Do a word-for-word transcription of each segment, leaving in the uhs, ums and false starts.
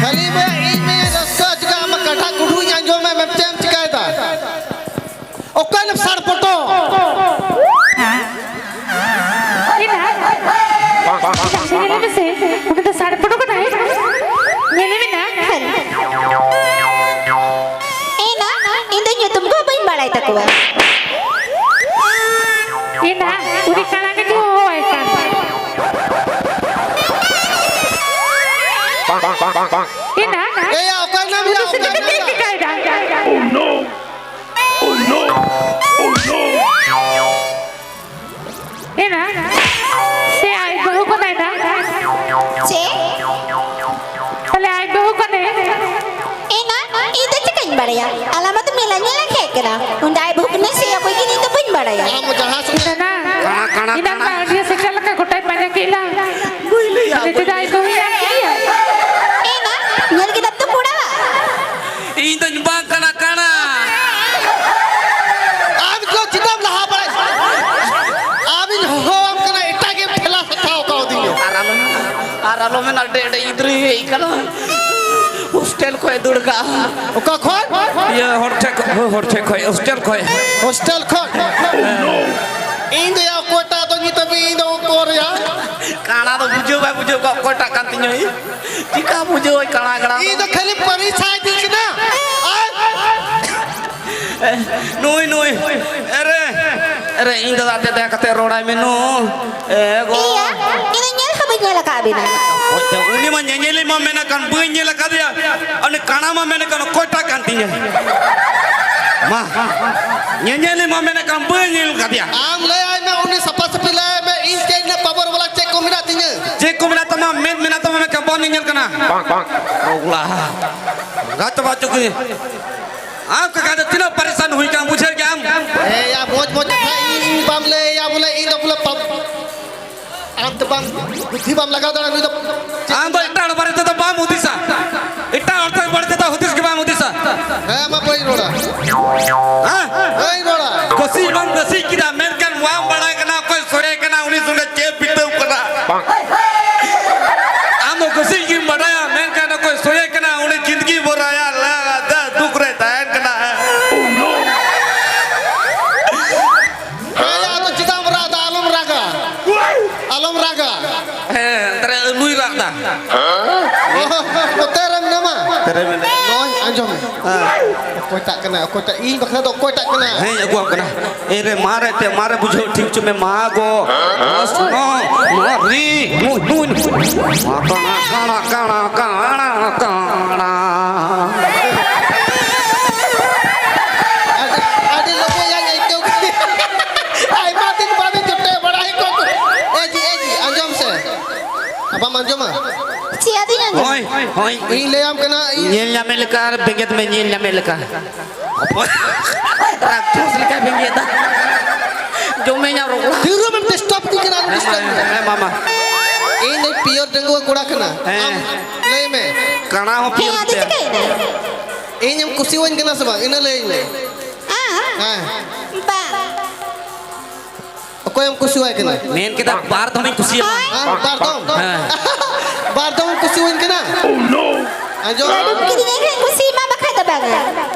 ᱠᱷᱟᱹᱞᱤ ᱢᱮ, ᱤᱧ ᱢᱮ ᱨᱟᱹᱥᱠᱟᱹ ᱦᱚᱪᱚ ᱠᱟᱜ, ᱟᱢᱟᱜ ᱠᱟᱴᱟ ᱠᱩᱰᱩᱧ ᱟᱸᱡᱚᱢ ᱢᱮ, ᱢᱮ ᱪᱮᱫ ᱮᱢ ᱪᱤᱠᱟᱹᱭᱮᱫᱟ? ᱚᱠᱟᱭᱮᱱᱟᱢ ᱥᱟᱲ ᱯᱚᱴᱚ? ᱮᱱᱟ, ᱧᱮᱞᱮ ᱢᱮᱥᱮ, ᱩᱱᱤ ᱫᱚ ᱥᱟᱲ ᱯᱚᱴᱚ ᱠᱟᱱᱟᱭ᱾ ᱧᱮᱞᱮ ᱢᱮ ᱱᱟ᱾ ᱮᱱᱟ, ᱤᱧ ᱫᱚ ᱧᱩᱛᱩᱢ ᱠᱚ ᱵᱟᱹᱧ ᱵᱟᱲᱟᱭ ᱛᱟᱠᱚᱣᱟ᱾ ᱮᱱᱟ, ᱩᱱᱤ ᱠᱟᱬᱟ ᱜᱮ ᱦᱚᱦᱚᱣᱟᱭ ᱠᱟᱱ᱾ ᱮᱱᱟ, ᱮᱭᱟ, ᱚᱠᱟᱭᱮᱱᱟᱢ ᱩᱱᱤ ᱭᱟ? ᱥᱮᱫ ᱚᱠᱟᱭᱮᱱᱟᱢ ᱪᱮᱫ ᱭᱟ? ᱪᱤᱠᱟᱹᱭᱮᱫᱟ? Oh no! Oh no! Oh no! ᱮᱱᱟ, ᱥᱮ ᱟᱡ ᱵᱟᱹᱦᱩ ᱠᱟᱱᱟᱭ ᱱᱟ? ᱪᱮᱫ? ᱛᱟᱦᱞᱮ ᱟᱡ ᱵᱟᱹᱦᱩ ᱠᱟᱱᱟᱭ? ᱮᱱᱟ, ᱤᱧ ᱫᱚ ᱪᱤᱠᱟᱹᱧ ᱵᱟᱲᱟᱭᱟ? ᱟᱞᱮ ᱢᱟ ᱛᱚ ᱢᱮᱞᱟ ᱧᱮᱞ ᱞᱮ ᱦᱮᱡ ᱠᱟᱱᱟ᱾ ᱩᱱᱤ ᱫᱚ ᱟᱡ ᱵᱟᱹᱦᱩ ᱠᱟᱱᱟᱭ ᱥᱮ ᱚᱠᱚᱭ ᱠᱟᱱᱟᱭ ᱤᱧ ᱫᱚ ᱵᱟᱹᱧ ᱵᱟᱲᱟᱭᱟ᱾ ᱟᱢ ᱡᱟᱦᱟᱸ ᱥᱚᱸᱜᱮ ᱮᱱᱟ, ᱠᱟᱬᱟ, ᱠᱟᱬᱟ, ᱮᱱᱟ ᱠᱟᱬᱟ᱾ ᱢᱟ ᱟᱹᱰᱤ ᱥᱮᱴᱮᱨ ᱞᱮᱠᱟ ᱜᱚᱴᱟᱭ ᱯᱟᱸᱡᱟ ᱠᱮᱫ ᱞᱟᱝ᱾ ᱵᱟᱹᱧ ᱞᱟᱹᱭᱟ, ᱟᱫᱚ ᱵᱟᱹᱧ ᱪᱮᱫᱟᱜ ᱞᱟᱹᱭᱟ᱾ ᱤᱧ ᱫᱚ ᱦᱩᱭ ᱟᱠᱟᱫ ᱜᱮᱭᱟ? ᱮᱱᱟ, ᱧᱮᱞ ᱠᱮᱫᱟᱢ ᱛᱚ ᱠᱚᱲᱟ᱾ ᱤᱧ ᱫᱚᱧ ᱵᱟᱝ ᱠᱟᱱᱟ ᱠᱟᱬᱟ᱾ ᱟᱢ ᱫᱚ ᱪᱮᱫᱟᱜ ᱮᱢ ᱞᱟᱦᱟ ᱵᱟᱲᱟᱭ? ᱟᱢᱤᱧ ᱦᱚᱦᱚᱣᱟᱢ ᱠᱟᱱᱟ, ᱮᱴᱟᱜ ᱜᱮᱢ ᱴᱷᱮᱞᱟ ᱥᱟᱛᱷᱟᱣ ᱠᱟᱣᱫᱤᱧᱟ᱾ ᱟᱨ ᱟᱞᱚᱢ, ᱟᱨ ᱟᱞᱚᱢ ᱢᱮᱱᱟ, ᱟᱹᱰᱤ, ᱟᱹᱰᱤ ᱜᱤᱫᱽᱨᱟᱹ ᱦᱮᱡ ᱠᱟᱱᱟ, ᱦᱳᱥᱴᱮᱞ ᱠᱷᱚᱱ ᱫᱟᱹᱲ ᱠᱟᱜᱼᱟ᱾ ᱚᱠᱟ ᱠᱷᱚᱱ? ᱤᱭᱟᱹ, ᱦᱚᱲ ᱴᱷᱮᱱ ᱠᱷᱚᱱ, ᱦᱳᱭ, ᱦᱳᱥᱴᱮᱞ ᱠᱷᱚᱱ᱾ ᱦᱳᱥᱴᱮᱞ ᱠᱷᱚᱱ? ᱤᱧ ᱫᱚ ᱭᱟ ᱚᱠᱚᱭᱴᱟᱜ ᱫᱚ ᱱᱤᱛ ᱦᱟᱹᱵᱤᱡ ᱤᱧ ᱫᱚ ᱩᱠᱩᱨ ᱭᱟ᱾ ᱠᱟᱬᱟ ᱫᱚ ᱵᱩᱡᱷᱟᱹᱣ ᱵᱟᱭ ᱵᱩᱡᱷᱟᱹᱣ ᱠᱚᱣᱟ ᱚᱠᱚᱭᱴᱟᱜ ᱠᱟᱱ ᱛᱤᱧᱟᱹ᱾ ᱪᱤᱠᱟ ᱵᱩᱡᱷᱟᱹᱣ ᱟᱭ ᱠᱟᱬᱟ ᱠᱟᱬᱟ ᱫᱚ? ᱤᱧ ᱫᱚ ᱠᱷᱟᱹᱞᱤ ᱯᱟᱹᱨᱤᱥ ᱥᱟᱭ ᱫᱤᱧ ᱠᱟᱱᱟ᱾ ᱟᱨ ᱱᱩᱭ, ᱱᱩᱭ᱾ ᱮᱨᱮ, ᱮᱨᱮ, ᱤᱧ ᱫᱟᱫᱟ ᱟᱛᱮ ᱫᱟᱭᱟ ᱠᱟᱛᱮ ᱨᱚᱲᱟᱭ ᱢᱮ ᱱᱩ᱾ ᱮ ᱜᱚ᱾ ᱤᱭᱟ, ᱤᱧ ᱫᱚ ᱧᱮᱞ ᱦᱚᱸ ᱵᱟᱹᱧ ᱧᱮᱞ ᱟᱠᱟᱫ ᱵᱤᱱᱟ᱾ ᱩᱱᱤ ᱢᱟ ᱧᱮᱧᱮᱞᱤᱡ ᱢᱟ ᱢᱮᱱᱮ ᱠᱟᱱ, ᱵᱟᱹᱧ ᱧᱮᱞ ᱟᱠᱟᱫᱮᱭᱟ᱾ ᱩᱱᱤ ᱠᱟᱬᱟ ᱢᱟ ᱢᱮᱱᱮ ᱠᱟᱱ, ᱚᱠᱚᱭᱴᱟᱜ ᱠᱟᱱ ᱛᱤᱧᱟᱹ? ᱢᱟ, ᱧᱮᱧᱮᱞᱤᱡ ᱢᱟ ᱢᱮᱱᱮ ᱠᱟᱱ, ᱵᱟᱹᱧ ᱧᱮᱞ ᱟᱠᱟᱫᱮᱭᱟ᱾ ᱟᱢ ᱞᱟᱹᱭ ᱟᱭ ᱢᱮ, ᱩᱱᱤ ᱥᱟᱯᱷᱟ ᱥᱟᱹᱯᱷᱤ ᱞᱟᱹᱭ ᱟᱭ ᱢᱮ, ᱤᱧ ᱪᱮᱫ ᱨᱮᱱᱟᱜ power ᱵᱟᱞᱟ ᱪᱮᱫ ᱠᱚ ᱢᱮᱱᱟᱜ ᱛᱤᱧᱟᱹ? ᱪᱮᱫ ᱠᱚ ᱢᱮᱱᱟᱜ ᱛᱟᱢᱟ? ᱢᱮᱫ ᱢᱮᱱᱟᱜ ᱛᱟᱢᱟ, ᱢᱮᱱᱠᱷᱟᱱ ᱵᱟᱢ ᱧᱮᱧᱮᱞ ᱠᱟᱱᱟ᱾ ᱵᱟᱝ, ᱵᱟᱝ᱾ ᱨᱚᱜᱽᱞᱟ᱾ ᱜᱟᱛᱮ ᱵᱟᱪᱚ ᱠᱤ? ᱟᱢ ᱠᱟᱠᱟ ᱫᱚ ᱛᱤᱱᱟᱹᱜ ᱯᱟᱨᱤᱥᱟᱱ ᱦᱩᱭ ᱠᱟᱱ, ᱵᱩᱡᱷᱟᱹᱣ ᱠᱮᱜ ᱟᱢ? ᱮ ᱭᱟ, ᱢᱚᱡᱽ ᱢᱚᱡᱽ ᱠᱟᱛᱷᱟ ᱤᱧ ᱵᱟᱢ ᱞᱟᱹᱭ ᱟᱭᱟ, ᱵᱚᱞᱮ ᱤᱧ ᱫᱚ ᱵᱚᱞᱮ ᱯᱟᱯ-, ᱟᱢ ᱫᱚ ᱵᱟᱢ, ᱵᱩᱫᱽᱫᱷᱤ ᱵᱟᱢ ᱞᱟᱜᱟᱣ ᱫᱟᱲᱮᱭᱟᱜᱼᱟ, ᱱᱩᱭ ᱫᱚ ᱪᱮᱫ ᱟᱢ ᱫᱚ ᱮᱴᱟᱜ ᱦᱚᱲ ᱵᱟᱨᱮ ᱛᱮᱫᱚ ᱵᱟᱢ ᱦᱩᱫᱤᱥᱟ, ᱮᱴᱟᱜ ᱦᱚᱲ ᱵᱟᱨᱮ ᱛᱮᱫᱚ ᱦᱩᱫᱤᱥ ᱜᱮ ᱵᱟᱢ ᱦᱩᱫᱤᱥᱟ᱾ ᱦᱮᱸ, ᱢᱟ ᱵᱟᱹᱧ ᱨᱚᱲᱟ᱾ ᱦᱮᱸ? ᱵᱟᱹᱧ ᱨᱚᱲᱟ᱾ ᱠᱩᱥᱤ ᱵᱟᱢ ᱠᱩᱥᱤ ᱠᱮᱫᱟ, ᱢᱮᱱᱠᱷᱟᱱ ᱵᱟᱢ ᱵᱟᱲᱟᱭ ᱠᱟᱱᱟ ᱚᱠᱚᱭ ᱥᱚᱨᱮ ᱠᱟᱱᱟ, ᱩᱱᱤ ᱥᱚᱸᱜᱮ ᱪᱮᱫ ᱵᱤᱛᱟᱹᱣ ᱠᱟᱱᱟ᱾ ᱨᱟᱜᱟ᱾ ᱦᱮᱸ, ᱛᱟᱦᱞᱮ ᱱᱩᱭ ᱨᱟᱜ ᱫᱟ᱾ ᱱᱚᱛᱮ ᱨᱮ ᱢᱮᱱᱟᱢᱟ᱾ ᱛᱮᱨᱮ ᱢᱮᱱᱟᱭᱟ᱾ ᱱᱚᱜᱼᱚᱭ ᱟᱸᱡᱚᱢ ᱢᱮ᱾ ᱦᱮᱸ᱾ ᱚᱠᱚᱭᱴᱟᱜ ᱠᱟᱱᱟ? ᱚᱠᱚᱭᱴᱟᱜ? ᱤᱧ ᱵᱟᱠᱷᱨᱟ ᱫᱚ ᱚᱠᱚᱭᱴᱟᱜ ᱠᱟᱱᱟ? ᱦᱮᱸ, ᱟᱹᱜᱩᱣᱟᱢ ᱠᱟᱱᱟ᱾ ᱮ ᱨᱮ, ᱢᱟ ᱨᱮ, ᱛᱮ, ᱢᱟ ᱨᱮ, ᱵᱩᱡᱷᱟᱹᱣ ᱴᱷᱤᱠ ᱦᱚᱪᱚ ᱢᱮ, ᱢᱟ ᱜᱚ᱾ ᱢᱟ ᱥᱩᱱᱚ, ᱢᱟ ᱨᱤ, ᱱᱩᱭ, ᱱᱩᱭ, ᱱᱩᱭ᱾ ᱢᱟ ᱠᱟᱬᱟ, ᱠᱟᱬᱟ, ᱠᱟᱬᱟ, ᱠᱟᱬᱟ, ᱠᱟᱬᱟ᱾ ᱟᱹᱰᱤ, ᱟᱹᱰᱤ ᱞᱚᱜᱚᱱ ᱭᱟᱧ ᱟᱹᱭᱠᱟᱹᱣ ᱠᱮᱫᱟ᱾ ᱟᱭᱢᱟ ᱫᱤᱱ ᱵᱟᱫᱮ ᱡᱚᱴᱮᱫ ᱵᱟᱲᱟ ᱦᱩᱭ ᱠᱚᱜ᱾ ᱮ ᱡᱤ, ᱮ ᱡᱤ, ᱟᱸᱡᱚᱢ ᱥᱮ᱾ ᱵᱟᱢ ᱟᱸᱡᱚᱢᱟ? ᱪᱮᱫ ᱟᱫᱚᱧ ᱟᱸᱡᱚᱢᱟ? ᱦᱳᱭ, ᱦᱳᱭ᱾ ᱤᱧ ᱞᱟᱹᱭᱟᱢ ᱠᱟᱱᱟ, ᱤᱧ ᱧᱮᱞ ᱧᱟᱢᱮᱫ ᱞᱮᱠᱟ ᱟᱨ ᱵᱮᱸᱜᱮᱫ ᱢᱮ, ᱧᱮᱞ ᱧᱟᱢᱮᱫ ᱞᱮᱠᱟ᱾ ᱨᱟᱠᱠᱷᱚᱥ ᱞᱮᱠᱟ ᱵᱮᱸᱜᱮᱫ ᱫᱟ᱾ ᱡᱚᱢᱮᱧ ᱟᱨ ᱨᱚᱜᱽᱲᱟ᱾ ᱛᱤᱨᱮᱢ disturb ᱠᱤᱧ ᱠᱟᱱᱟ, ᱟᱞᱚᱢ disturb ᱤᱧᱟ᱾ ᱦᱮᱸ, ᱢᱟᱢᱟ᱾ ᱤᱧ ᱫᱚ pure ᱰᱟᱺᱜᱩᱣᱟᱹ ᱠᱚᱲᱟ ᱠᱟᱱᱟ᱾ ᱦᱮᱸ᱾ ᱟᱢ ᱞᱟᱹᱭ ᱢᱮ᱾ ᱠᱟᱬᱟ ᱦᱚᱸ ᱦᱮᱸ, pure ᱟᱫᱚ ᱜᱮ᱾ ᱪᱤᱠᱟᱹᱭᱮᱱᱟ? ᱤᱧᱮᱢ ᱠᱩᱥᱤᱣᱟᱹᱧ ᱠᱟᱱᱟ ᱥᱮ ᱵᱟᱝ? ᱤᱱᱟᱹ ᱞᱟᱹᱭᱟᱹᱧ ᱢᱮ᱾ ᱟᱢ? ᱦᱮᱸ᱾ ᱵᱟᱝ᱾ ᱚᱠᱚᱭᱮᱢ ᱠᱩᱥᱤᱣᱟᱭ ᱠᱟᱱᱟ? ᱢᱮᱱ ᱠᱮᱫᱟ ᱵᱟᱨ ᱫᱚᱢᱤᱧ ᱠᱩᱥᱤᱭᱟᱢᱟ᱾ ᱦᱮᱸ, ᱵᱟᱨ ᱫᱚᱢ? ᱦᱮᱸ᱾ ᱵᱟᱨ ᱫᱚᱢᱮᱢ ᱠᱩᱥᱤᱣᱟᱹᱧ ᱠᱟᱱᱟ? ᱟᱸᱡᱚᱢ᱾ ᱟᱹᱰᱤᱢ ᱠᱤᱨᱤᱧᱟᱭ ᱠᱷᱟᱱ ᱠᱩᱥᱤ ᱢᱟ, ᱵᱟᱠᱷᱟᱡ ᱫᱚ ᱵᱟᱝᱟ᱾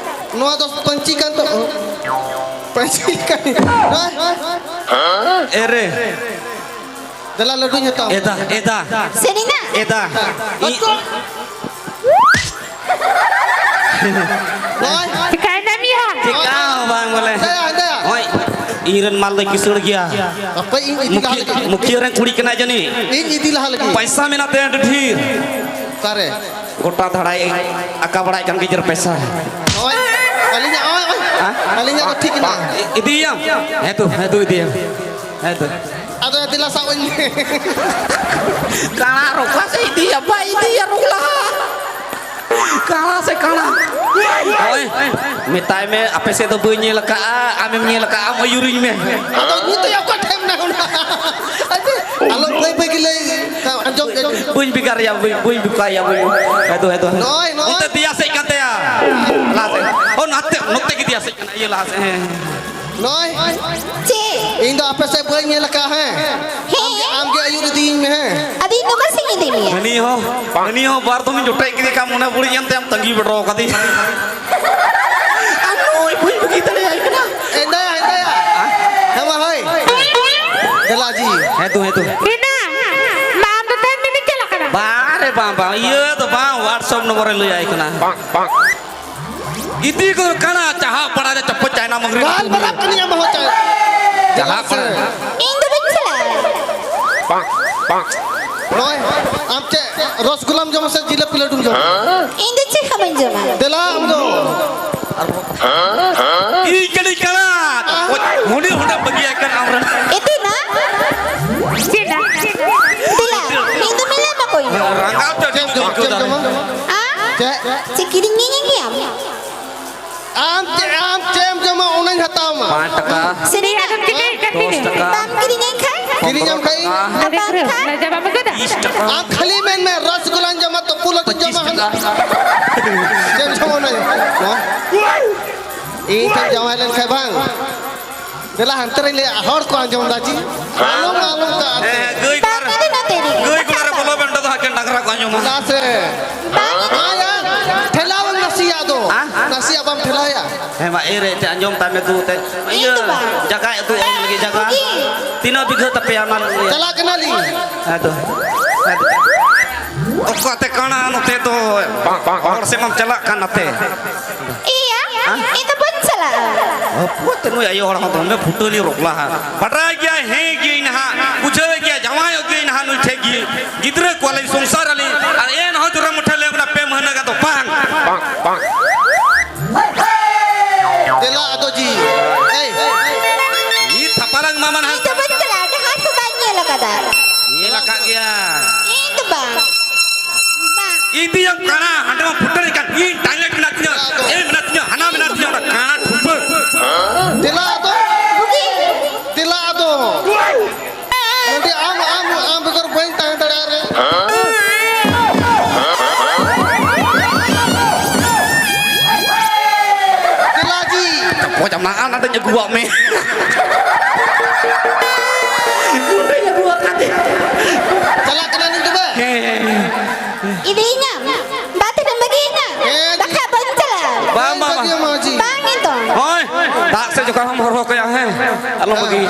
ᱱᱚᱣᱟ ᱫᱚ ᱯᱟᱹᱧᱪᱤ ᱠᱟᱱ ᱛᱟᱢᱟ᱾ ᱯᱟᱹᱧᱪᱤ ᱠᱟᱱ᱾ ᱦᱮᱸ? ᱮᱨᱮ᱾ ᱫᱮᱞᱟ ᱞᱟᱹᱰᱩᱧ ᱦᱟᱛᱟᱣ᱾ ᱮᱫᱟ, ᱮᱫᱟ᱾ ᱥᱮᱱᱤᱱᱟ? ᱮᱫᱟ᱾ ᱤ- ᱱᱚᱜᱼᱚᱭ᱾ ᱪᱤᱠᱟᱹᱭᱮᱱᱟᱢ ᱭᱟ? ᱪᱤᱠᱟ ᱦᱚᱸ ᱵᱟᱝ ᱵᱚᱞᱮ᱾ ᱫᱟᱭᱟ, ᱫᱟᱭᱟ᱾ ᱱᱚᱜᱼᱚᱭ, ᱤᱧ ᱨᱮᱱ ᱢᱟᱞ ᱫᱚᱭ ᱠᱤᱥᱟᱹᱬ ᱜᱮᱭᱟ᱾ ᱦᱟᱯᱮ, ᱤᱧ ᱤᱫᱤ ᱞᱟᱦᱟ ᱢᱩᱠᱷᱤᱭᱟᱹ, ᱞᱮᱜᱮ᱾ ᱢᱩᱠᱷᱤᱭᱟᱹ ᱨᱮᱱ ᱠᱩᱲᱤ ᱠᱟᱱᱟᱭ ᱡᱟᱹᱱᱤᱡ᱾ ᱤᱧ ᱤᱫᱤ ᱞᱟᱦᱟ ᱞᱮᱜᱮ᱾ ᱯᱟᱭᱥᱟ ᱢᱮᱱᱟᱜ ᱛᱟᱭᱟ ᱟᱹᱰᱤ ᱰᱷᱮᱨ᱾ ᱚᱠᱟᱨᱮ? ᱜᱚᱴᱟ ᱫᱷᱟᱲᱟᱭ ᱟᱠᱟ ᱵᱟᱲᱟᱭᱮᱫ ᱠᱟᱱ ᱜᱮ ᱡᱮᱨ ᱯᱟᱭᱥᱟ᱾ ᱱᱚᱜᱼᱚᱭ, ᱟᱹᱞᱤᱧᱟᱜ, ᱱᱚᱜᱼᱚᱭ, ᱱᱚᱜᱼᱚᱭ᱾ ᱦᱮᱸ? ᱟᱹᱞᱤᱧᱟᱜ ᱫᱚ ᱴᱷᱤᱠ ᱢᱮᱱᱟᱜᱼᱟ᱾ ᱤ-, ᱤᱫᱤᱭᱟᱢ? ᱦᱮᱸ ᱛᱚ, ᱦᱮᱸ ᱛᱚ, ᱤᱫᱤᱭᱟᱢ᱾ ᱦᱮᱸ ᱛᱚ᱾ ᱟᱫᱚ ᱫᱮᱞᱟ ᱥᱟᱵ ᱟᱹᱧ ᱢᱮ᱾ ᱠᱟᱬᱟ ᱨᱚᱠᱟ ᱥᱮ ᱤᱫᱤᱭᱟ, ᱵᱟᱭ ᱤᱫᱤᱭᱟ ᱨᱚᱜᱽᱞᱟ᱾ ᱠᱟᱬᱟ ᱥᱮ ᱠᱟᱬᱟ? ᱳᱭ, ᱢᱮᱛᱟᱭ ᱢᱮ, ᱟᱯᱮ ᱥᱮᱫ ᱫᱚ ᱵᱟᱹᱧ ᱧᱮᱞ ᱟᱠᱟᱫᱼᱟ, ᱟᱢᱮᱢ ᱧᱮᱞ ᱟᱠᱟᱫᱼᱟ, ᱟᱢ ᱟᱹᱭᱩᱨᱤᱧ ᱢᱮ᱾ ᱟᱫᱚ ᱱᱤᱛᱚᱜ ᱚᱠᱟ ᱴᱷᱮᱱ ᱢᱮᱱᱟᱜ ᱵᱚᱱᱟ? ᱟᱞᱚ ᱵᱟᱹᱭ ᱵᱟᱹᱭ ᱜᱮ ᱞᱟᱹᱭ, ᱟᱸᱡᱚᱢ ᱠᱮᱫ ᱜᱮ᱾ ᱵᱟᱹᱧ ᱵᱷᱮᱜᱟᱨ ᱭᱟ, ᱵᱟᱹᱧ, ᱵᱟᱹᱧ ᱵᱚᱠᱟᱭᱟ, ᱵᱟᱹᱧ᱾ ᱦᱮᱸ ᱛᱚ, ᱦᱮᱸ ᱛᱚ᱾ ᱱᱚᱜᱼᱚᱭ, ᱱᱚᱜᱼᱚᱭ᱾ ᱚᱱᱛᱮ ᱫᱮᱭᱟ ᱥᱮᱫ ᱠᱟᱱ ᱛᱟᱭᱟ᱾ ᱞᱟᱦᱟ ᱥᱮᱫ᱾ ᱚ, ᱱᱟᱛᱮ, ᱱᱚᱛᱮ ᱜᱮ ᱫᱮᱭᱟ ᱥᱮᱫ ᱠᱟᱱᱟ, ᱤᱭᱟᱹ ᱞᱟᱦᱟ ᱥᱮᱫ, ᱦᱮᱸ, ᱦᱮᱸ᱾ ᱱᱚᱜᱼᱚᱭ᱾ ᱪᱮᱫ? ᱤᱧ ᱫᱚ ᱟᱯᱮ ᱥᱮᱫ ᱵᱟᱹᱧ ᱧᱮᱞ ᱟᱠᱟᱫᱼᱟ, ᱦᱮᱸ? ᱦᱮᱸ? ᱟᱢᱜᱮ, ᱟᱢᱜᱮ ᱟᱹᱭᱩᱨ ᱤᱫᱤᱭᱤᱧ ᱢᱮ, ᱦᱮᱸ? ᱟᱫᱚ ᱤᱧ ᱫᱚ ᱚᱠᱟ ᱥᱮᱫ ᱤᱧ ᱤᱫᱤ ᱢᱮᱭᱟ? ᱦᱟᱹᱱᱤ ᱦᱚᱸ, ᱦᱟᱹᱱᱤ ᱦᱚᱸ ᱵᱟᱨ ᱫᱚᱢᱤᱧ ᱡᱚᱴᱮᱫ ᱠᱮᱫᱮ ᱠᱷᱟᱱ ᱢᱚᱱᱮ ᱵᱟᱹᱲᱤᱡ ᱮᱱ ᱛᱟᱭᱟᱢ, ᱛᱟᱺᱜᱤ ᱵᱚᱰᱚ ᱠᱟᱫᱮ᱾ ᱟᱨ ᱱᱩᱭ ᱵᱟᱹᱧ ᱵᱟᱹᱜᱤ ᱫᱟᱲᱮᱭᱟᱭ ᱠᱟᱱᱟ᱾ ᱮ ᱫᱟᱭᱟ, ᱮ ᱫᱟᱭᱟ᱾ ᱦᱮᱸ ᱢᱟ ᱦᱳᱭ᱾ ᱫᱮᱞᱟ ᱡᱤ᱾ ᱦᱮᱸ ᱛᱚ, ᱦᱮᱸ ᱛᱚ᱾ ᱤᱱᱟᱹ ᱵᱟᱝ ᱨᱮ, ᱵᱟᱝ, ᱵᱟᱝ, ᱤᱭᱟᱹ ᱫᱚ ᱵᱟᱝ, WhatsApp ᱱᱚᱢᱵᱚᱨᱮ ᱞᱟᱹᱭᱟᱭ ᱠᱟᱱᱟ᱾ ᱤᱫᱤ ᱠᱚ ᱠᱟᱱᱟ, ᱪᱟᱦᱟ ᱯᱟᱲᱟ ᱨᱮ ᱪᱚᱯᱚᱡ ᱪᱟᱭᱱᱟ ᱢᱚᱜᱽᱨᱤ᱾ ᱜᱟᱞᱢᱟᱨᱟᱜ ᱠᱟᱹᱱᱟᱹᱧ ᱟᱢ ᱦᱚᱸ ᱪᱟᱭ᱾ ᱪᱟᱦᱟ ᱯᱟᱲᱟ᱾ ᱤᱧ ᱫᱚ ᱵᱟᱹᱧ ᱪᱟᱞᱟᱜᱼᱟ᱾ ᱱᱚᱜᱼᱚᱭ, ᱟᱢ ᱪᱮᱫ ᱨᱚᱥᱜᱩᱞᱟᱢ ᱡᱚᱢᱟ ᱥᱮ ᱡᱤᱞᱟᱹᱯᱤ ᱞᱟᱹᱰᱩᱢ ᱡᱚᱢᱟ? ᱤᱧ ᱫᱚ ᱪᱮᱫ ᱦᱚᱸ ᱵᱟᱹᱧ ᱡᱚᱢᱟ᱾ ᱫᱮᱞᱟ ᱟᱢ ᱫᱚ᱾ ᱤᱧ ᱠᱟᱹᱱᱟᱹᱧ ᱠᱟᱱᱟ᱾ ᱦᱩᱰᱤ ᱦᱩᱰᱤ ᱵᱟᱹᱜᱤᱭᱟ ᱠᱟᱱ ᱟᱢ ᱨᱮᱱ᱾ ᱤᱫᱤ ᱢᱟ᱾ ᱪᱮᱫ ᱱᱟ? ᱫᱮᱞᱟ, ᱤᱧ ᱫᱚ ᱢᱮᱞᱟ ᱢᱟ ᱠᱚᱭ᱾ ᱨᱟᱸᱜᱟᱣ ᱛᱮ ᱪᱮᱫ ᱮᱢ ᱡᱚᱢᱟ? ᱪᱮᱫ ᱮᱢ ᱡᱚᱢᱟ? ᱟ? ᱪᱮᱫ? ᱪᱮᱫ ᱠᱤᱨᱤᱧ ᱜᱮᱭᱟᱢ? ᱟᱢ ᱪᱮᱫ, ᱟᱢ ᱪᱮᱫ ᱮᱢ ᱡᱚᱢᱟ, ᱚᱱᱟᱧ ᱦᱟᱛᱟᱣ ᱟᱢᱟ᱾ ᱯᱟᱸᱪ ᱴᱟᱠᱟ᱾ ᱥᱟᱹᱨᱤ ᱱᱟᱜ? ᱟᱫᱚᱢ ᱪᱤᱠᱟᱹᱭᱮᱫ ᱠᱟᱱ ᱫᱚᱥ ᱛᱤᱧᱟ? ᱴᱟᱠᱟ᱾ ᱵᱟᱢ ᱠᱤᱨᱤᱧᱟᱹᱧ ᱠᱷᱟᱡ? ᱠᱤᱨᱤᱧᱟᱢ ᱠᱷᱟᱡ? ᱟᱨ ᱵᱟᱝ ᱠᱷᱟᱡ? ᱞᱟᱡᱟ ᱵᱟᱢ ᱟᱹᱭᱠᱟᱹᱣ ᱫᱟ? ᱛᱤᱥ ᱴᱟᱠᱟ᱾ ᱟᱢ ᱠᱷᱟᱹᱞᱤ ᱢᱮᱱ ᱢᱮ, ᱨᱚᱥᱜᱩᱞᱟᱧ ᱡᱚᱢᱟ, ᱛᱚᱯᱩ ᱞᱟᱹᱰᱩᱧ ᱡᱚᱢᱟ, ᱯᱚᱸᱪᱤᱥ ᱦᱟᱱᱟ᱾ ᱴᱟᱠᱟ᱾ ᱪᱮᱫ ᱮᱢ ᱡᱚᱢᱟ ᱚᱱᱟ? ᱦᱮᱸ? ᱤᱧ ᱴᱷᱮᱱ ᱡᱟᱶᱟᱭ ᱞᱮᱱ ᱠᱷᱟᱡ ᱵᱟᱝ? ᱫᱮᱞᱟ ᱦᱟᱱᱛᱮ ᱨᱮᱧ ᱞᱟᱹᱭᱟ, ᱦᱚᱲ ᱠᱚ ᱟᱸᱡᱚᱢ ᱫᱟ ᱪᱮ? ᱟᱞᱚᱢ, ᱟᱞᱚᱢ ᱠᱟ ᱟᱨ ᱦᱮᱸ, ᱜᱟᱹᱭ ᱵᱟᱝ, ᱜᱚᱲᱟ ᱨᱮ, ᱤᱧ ᱫᱚ ᱱᱚᱛᱮ ᱨᱮ᱾ ᱜᱟᱹᱭ ᱜᱚᱲᱟ ᱨᱮ ᱵᱚᱞᱚ ᱵᱮᱱ ᱫᱚ ᱦᱟᱸᱜ ᱰᱟᱝᱨᱟ ᱠᱚ ᱟᱸᱡᱚᱢᱟ᱾ ᱞᱟᱦᱟ ᱥᱮ᱾ ᱵᱟᱝ᱾ ᱦᱮᱸ ᱭᱟ, ᱴᱷᱮᱞᱟᱣ ᱮᱢ ᱱᱟᱥᱮᱭᱟᱜ ᱫᱚ᱾ ᱦᱮᱸ? ᱱᱟᱥᱮᱭᱟᱜ ᱵᱟᱢ ᱴᱷᱮᱞᱟᱣ ᱭᱟ? ᱦᱮᱸ ᱢᱟ, ᱮ ᱨᱮ, ᱮᱱᱛᱮ ᱟᱸᱡᱚᱢ ᱛᱟᱭ ᱢᱮ ᱫᱩ ᱛᱮ᱾ ᱤᱧ ᱤᱭᱟᱹ, ᱫᱚ ᱵᱟᱝ᱾ ᱡᱟᱜᱟ ᱩᱫᱩᱜ ᱟᱢ ᱞᱟᱹᱜᱤᱫ ᱡᱟᱜᱟ᱾ ᱵᱩᱜᱤ᱾ ᱛᱤᱱᱟᱹᱜ ᱵᱤᱜᱷᱟᱹ ᱛᱟᱯᱮᱭᱟ ᱚᱱᱟ ᱞᱟᱹᱭᱟ? ᱪᱟᱞᱟᱜ ᱠᱟᱱᱟᱞᱤᱧ᱾ ᱦᱮᱸ ᱛᱚ᱾ ᱦᱮᱸ ᱛᱚ᱾ ᱚᱠᱟᱛᱮ ᱠᱟᱬᱟ ᱱᱚᱛᱮ ᱫᱚ ᱦᱚᱲ ᱥᱮᱫ ᱢᱟᱢ ᱪᱟᱞᱟᱜ ᱠᱟᱱ ᱱᱟᱛᱮ᱾ ᱤᱭᱟ, ᱦᱮᱸ? ᱤᱧ ᱫᱚ ᱵᱟᱹᱧ ᱪᱟᱞᱟᱜᱼᱟ᱾ ᱦᱟᱯᱳᱭ ᱛᱮ ᱱᱩᱭ ᱟᱭᱳ ᱦᱚᱲ ᱦᱚᱸ ᱫᱚᱢᱮ ᱯᱷᱩᱴᱟᱹᱞᱤ ᱨᱚᱜᱽᱞᱟ ᱦᱟᱸᱜ᱾ ᱵᱟᱰᱟᱭ ᱜᱮᱭᱟᱭ, ᱦᱮᱸ ᱜᱤᱭᱟᱹᱧ ᱱᱟᱦᱟᱜ, ᱵᱩᱡᱷᱟᱹᱣ ᱜᱮᱭᱟ, ᱡᱟᱶᱟᱭᱚᱜ ᱜᱤᱭᱟᱹᱧ ᱱᱟᱦᱟᱜ ᱱᱩᱭ ᱴᱷᱮᱡ ᱜᱮ᱾ ᱜᱤᱫᱽᱨᱟᱹ ᱠᱚᱣᱟᱞᱤᱧ, ᱥᱚᱝᱥᱟᱨ ᱟᱹᱞᱤᱧ, ᱟᱨ ᱮᱱ ᱦᱚᱸ ᱡᱚᱨᱟ ᱢᱩᱴᱷᱟᱹ ᱞᱮ ᱚᱱᱟ ᱯᱮ ᱢᱟᱹᱦᱱᱟᱹ ᱜᱟᱱ ᱫᱚ ᱵᱟᱝ᱾ ᱫᱮᱞᱟ ᱟᱫᱚ ᱡᱤ᱾ ᱮᱭ᱾ ᱢᱤᱫ ᱛᱷᱟᱯᱟ ᱞᱟᱝ ᱮᱢᱟᱢᱟ ᱱᱟᱦᱟᱜ᱾ ᱤᱧ ᱫᱚ ᱵᱟᱹᱧ ᱪᱟᱞᱟᱜᱼᱟ, ᱰᱟᱦᱟᱨ ᱠᱚ ᱵᱟᱹᱧ ᱧᱮᱞ ᱟᱠᱟᱫᱟ᱾ ᱧᱮᱞ ᱟᱠᱟᱫ ᱜᱮᱭᱟ᱾ ᱤᱧ ᱫᱚ ᱵᱟᱝ᱾ ᱵᱟᱝ᱾ ᱤᱫᱤᱭᱟᱢ ᱠᱟᱬᱟ, ᱦᱟᱸᱰᱮ ᱢᱟ ᱯᱷᱩᱴᱟᱹᱱ ᱠᱟᱱ᱾ ᱤᱧ ᱴᱟᱭᱞᱮᱴ ᱢᱮᱱᱟᱜ ᱛᱤᱧᱟᱹ, ᱮ ᱢᱮᱱᱟᱜ ᱛᱤᱧᱟᱹ, ᱦᱟᱱᱟ ᱢᱮᱱᱟᱜ ᱛᱤᱧᱟᱹ, ᱚᱱᱟ ᱠᱟᱬᱟ ᱴᱷᱩᱯᱟᱹ᱾ ᱫᱮᱞᱟ ᱟᱫᱚ᱾ ᱵᱩᱜᱤ᱾ ᱫᱮᱞᱟ ᱟᱫᱚ᱾ ᱱᱚᱰᱮ ᱟᱢ, ᱟᱢ, ᱟᱢ ᱵᱮᱜᱚᱨ ᱵᱟᱹᱧ ᱛᱟᱦᱮᱸ ᱫᱟᱲᱮᱭᱟᱜᱼᱟ ᱨᱮ᱾ ᱫᱮᱞᱟ ᱡᱤ᱾ ᱵᱚᱡ ᱟᱢ ᱱᱟ, ᱚᱱᱟ ᱫᱚᱧ ᱟᱹᱜᱩᱣᱟᱜ ᱢᱮ᱾ ᱱᱚᱰᱮᱧ ᱟᱹᱜᱩᱣᱟᱜ ᱠᱟᱛᱮ᱾ ᱪᱟᱞᱟᱜ ᱠᱟᱱᱟ ᱱᱤᱧ ᱛᱚᱵᱮ᱾ ᱦᱮᱸ, ᱦᱮᱸ, ᱦᱮᱸ᱾ ᱤᱫᱤᱭᱤᱧᱟᱢ? ᱵᱟᱫ ᱨᱮᱢ ᱵᱟᱹᱜᱤᱭᱤᱧᱟ? ᱦᱮᱸ, ᱵᱟᱠᱷᱟᱡ ᱵᱟᱹᱧ ᱪᱟᱞᱟᱜᱼᱟ᱾ ᱵᱟᱝ, ᱵᱟᱝ, ᱵᱟᱝ᱾ ᱵᱟᱹᱜᱤᱭᱟᱢᱟ ᱡᱤ᱾ ᱵᱟᱝ ᱤᱧ ᱫᱚ᱾ ᱦᱳᱭ, ᱫᱟᱜ ᱥᱮ ᱡᱚᱠᱷᱚᱱ ᱦᱚᱢ ᱦᱚᱨᱦᱚ ᱠᱟᱭᱟ, ᱦᱮᱸ, ᱟᱞᱚᱢ ᱵᱟᱹᱜᱤ᱾